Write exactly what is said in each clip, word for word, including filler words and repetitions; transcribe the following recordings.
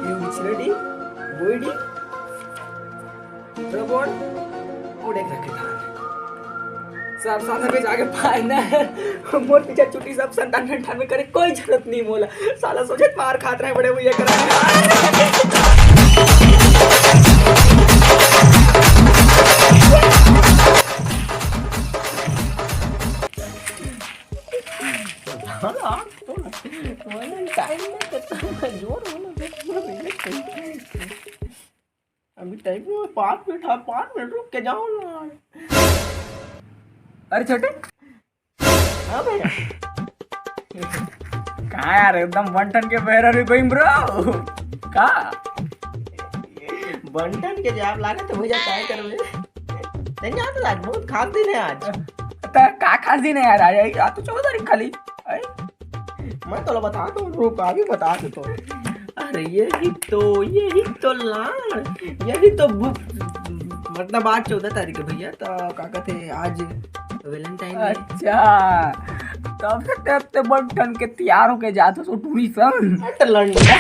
बिछलड़ी, बोइडी, प्रबोन, और एक रखे धान। सब साथ में जाके पाए ना है। मोर पीछे छुट्टी सब संतान में करे, कोई जरूरत नहीं मोला। साला सोचे मार खात रहे बड़े भैया करा। Valentine में कितना जोर होना चाहिए। अभी टाइम में पाँच मिनट है, पाँच मिनट रुक के जाओ ना। अरे छोटे। हाँ भैया। कहाँ यार, एकदम बंटन के बहरा रे भाई bro। का? बंटन के जवाब लागत है भैया, काय करबे? नहीं आता आज, बहुत खास दिन है आज। त का खास दिन है यार, आज, आज तो चौदह तारीख खाली। अरे मैं तोला बता दूं, रुक, अभी बता दूं तो। अरे यही तो, यही तो लाड़, यही तो बु-, मतलब आज चौदह तारीख है भैया, तो का कहते हैं, आज Valentine है। अच्छा, तब से ते, ते बड़ ठन के तैयार होके जात हो टूरी सन। हट लंडा।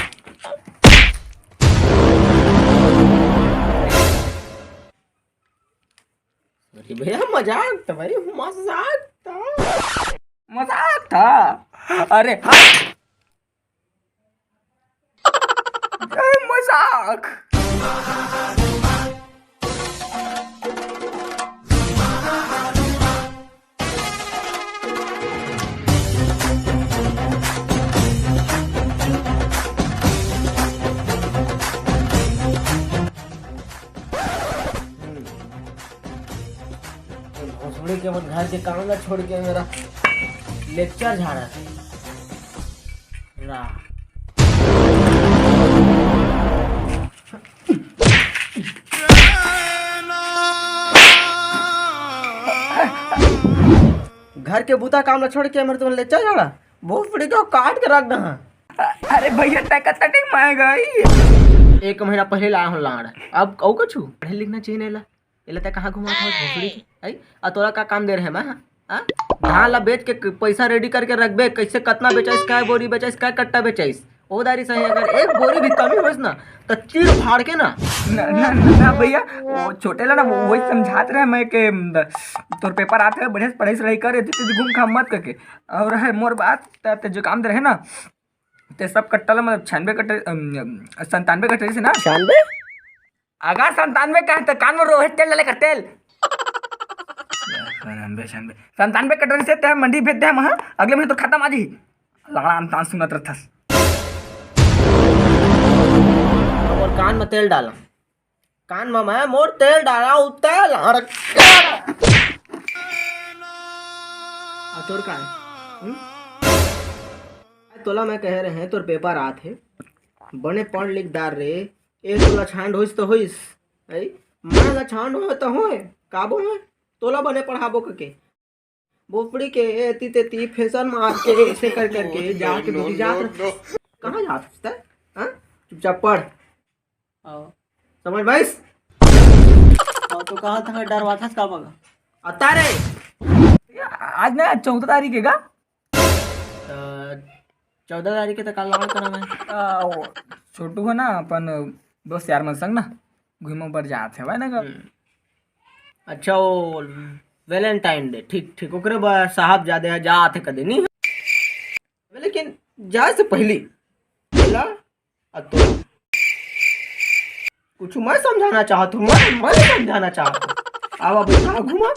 अरे भैया, मजाक था भाई, मजाक था। मजाक था? अरे हट। ए, मजाक। भोसड़ी के अपन घर के काम ला छोड़ के मेरा लेक्चर झाड़ा रहा। घर के बूता काम ला छोड़ के हमर तुमन लेक्चर झाड़ा, भोसड़ी के काट के रख दहा। अरे भैया, तै कत्ता टिक माय गई? एक महीना पहले लाया हूँ लाड़, अब कहू कछु पढ़े लिखना चाहिए नहीं ला। एला तै कहाँ घुमात हस भोसड़ी के? आई? आ तोला का काम दे रहे मैं, हाँ? हाँ? धान ला बेच के क-, पैसा रेडी करके रखबे, कैसे कतना बेचाइस, काय बोरी बेचाइस, काय कट्टा बेचाइस, ओ दारी सही, अगर एक बोरी भी कमी होइस ना, त चीर फाड़ के ना। ना, ना, ना, ना भैया, वो छोटे ला ना, वो वही समझात रहे मैं के, म, द-, तोर पेपर आते हैं, बढ़िया से पढ़ाई सढ़ाई कर, एती तेती घूम घाम मत करके। और है मोर बात, त, त जो काम दे रहे ना, ते सब कट्टा ला मतलब छियानवे कट्टा, अम, अम, संतानवे कट्टा से ना। छियानवे? अगर संतानवे कहे तो कान में रोहे तेल डाले कर तेल। संतानवे, छियानवे। संतानवे कट्टा से ते मंडी भेज दे हम, हाँ? अगले महीने तो खत्म आ जी। लाड़ा अंतान सुनत रहथस। अब और कान में तेल डाला। कान में मैं मोर तेल डाला, उ तेल हड़का। आ तोर का है? हम्म? तोला मैं कहे रहे, तोर पेपर आत हे, बने पढ़ लिख डार रे, ए तोला छांड होइस तो होइस, ऐ? मैं ला छांड होए तो होए, काबो मैं तोला बने पढ़ाबो कके। बोपड़ी के एती तेती फैशन मार के, ऐसे कर करके जाके डूबी जात रह। कहाँ जात हस तै? हाँ? चुपचाप पढ़। आओ। समझ भाई? आओ तो कहा था डरवाथस का बगा? अता रे। आज ना चौदह तारीख है का? त चौदह तारीख के त काल लाड़ करम मैं। आ, वो छोटू है ना, अपन दोस्त यार मन संग ना घूमे बर जात हवय ना का। हम्म। अच्छा, वो Valentine Day, ठीक, ठीक, ओकरे बर साहब जादे ह जात हे कदे नी। लेकिन जाए से पहली बोला, आ तो कुछ मैं समझाना चाहत हूँ, मैं, मैं समझाना चाहत हूँ। आवा भैया, घुमा।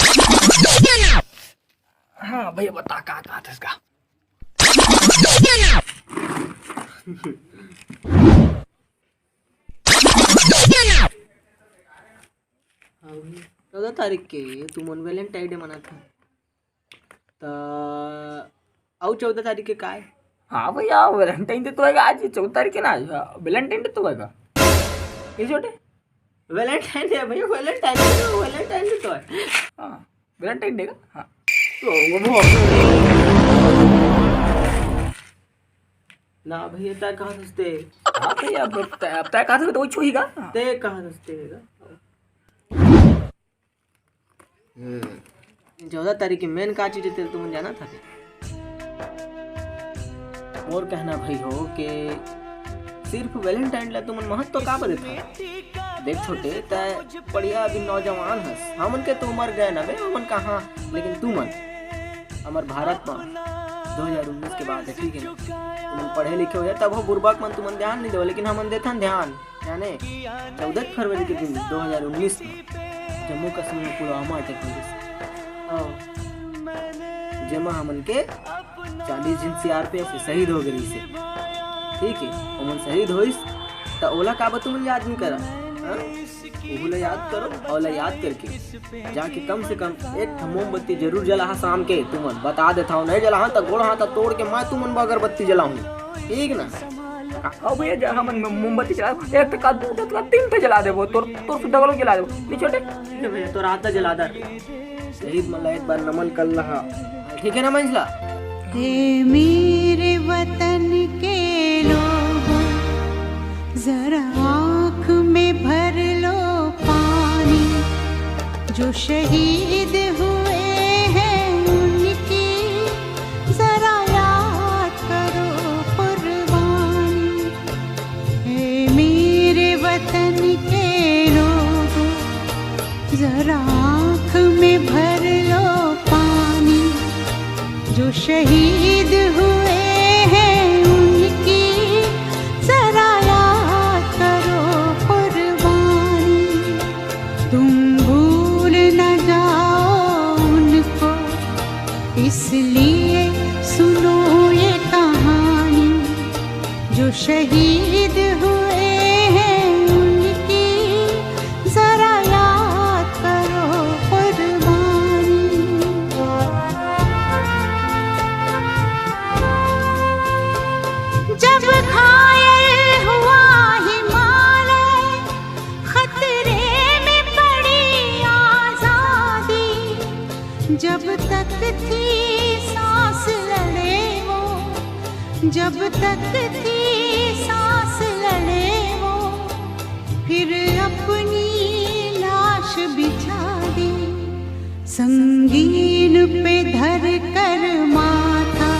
हाँ भैया, बता का, का था इसका? हाँ भैया, चौदह तारीख के तुमन Valentine Day मनात हो। त अउ चौदह तारीख के काय? हाँ भैया, Valentine Day तो आएगा आज, चौदह तारीख के ना, Valentine Day तो आएगा। ये छोटे? Valentine Day भैया, Valentine Day तो, Valentine Day तो है। हाँ, Valentine Day का? हाँ। तो वो, वो ना भैया, तय कहाँ सोचते? हाँ भैया, अब तय, अब तय कहाँ सोचते, वही छुईगा। तय कहाँ सोचते? हम्म। चौदह तारीख के main का चीज है, तुम जाना था क्या? और कहना भाई हो कि सिर्फ वैलेंटाइन ला तुमन महत्व का बदे था? देख छोटे, तय पढ़िया अभी नौजवान हस, हमन के तो उम्र गए ना बे, हमन कहाँ, लेकिन तुमन हमर भारत में दो हज़ार उन्नीस के बात है, ठीक है ना? तुमन पढ़े लिखे हो जाए, तब हो बुरबक मन तुमन ध्यान नहीं देवा, लेकिन हमन देथन ध्यान। जाने चौदह फरवरी के दिन दो हज़ार उन्नीस में जम्मू कश्मीर में पुलवामा अटैक हो गइस, जेमा हमन के चालीस झिन सीआरपीएफ शहीद हो गए से, ठीक है, ओमन शहीद होइस, त ओला काबर तुमन याद नहीं करा? हाँ? ओहू ला याद करो, और ला याद करके जाके कम से कम एक ठो मोमबत्ती जरूर जलाहा शाम के। तुमन बता देता हूँ, नहीं जलाहा त गोड़ हाथ तोड़ के मैं तुमन बर अगरबत्ती जलाहूँ, ठीक ना? अब ये जहाँ हमन मोमबत्ती जला, एक ठो का, दू ठो का, तीन ठो जला देबो, तोर तोर से डबल जला देबो। नहीं छोटे, ठीक है भैया, तोर हाथ ला जला दे। शहीद मन ला एक बार नमन कर लहा, ठीक है ना मंझला? हे मेरे वतन के लोगों, जरा आँख में भर लो पानी। जो शहीद हुए हैं उनकी जरा याद करो कुर्बानी। हे मेरे वतन के लोगों, जरा आँख में भर लो पानी। जो शहीद हुए हैं उनकी जरा याद करो कुर्बानी। तुम भूल न जाओ उनको, इसलिए सुनो ये कहानी। जो शहीद हुए हैं उनकी जरा याद करो कुर्बानी। जब घायल हुआ हिमालय, खतरे में पड़ी आजादी। जब तक थी सांस लड़े वो, जब तक थी सांस लड़े वो, फिर अपनी लाश बिछा दी। संगीन पे धर कर माथा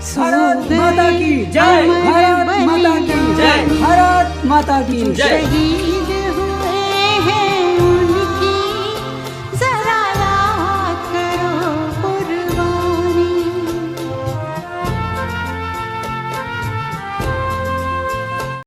सो भारत गए माता की जय, अमर भारत माता की बलिदान। जय, भारत माता की जो जय। शहीद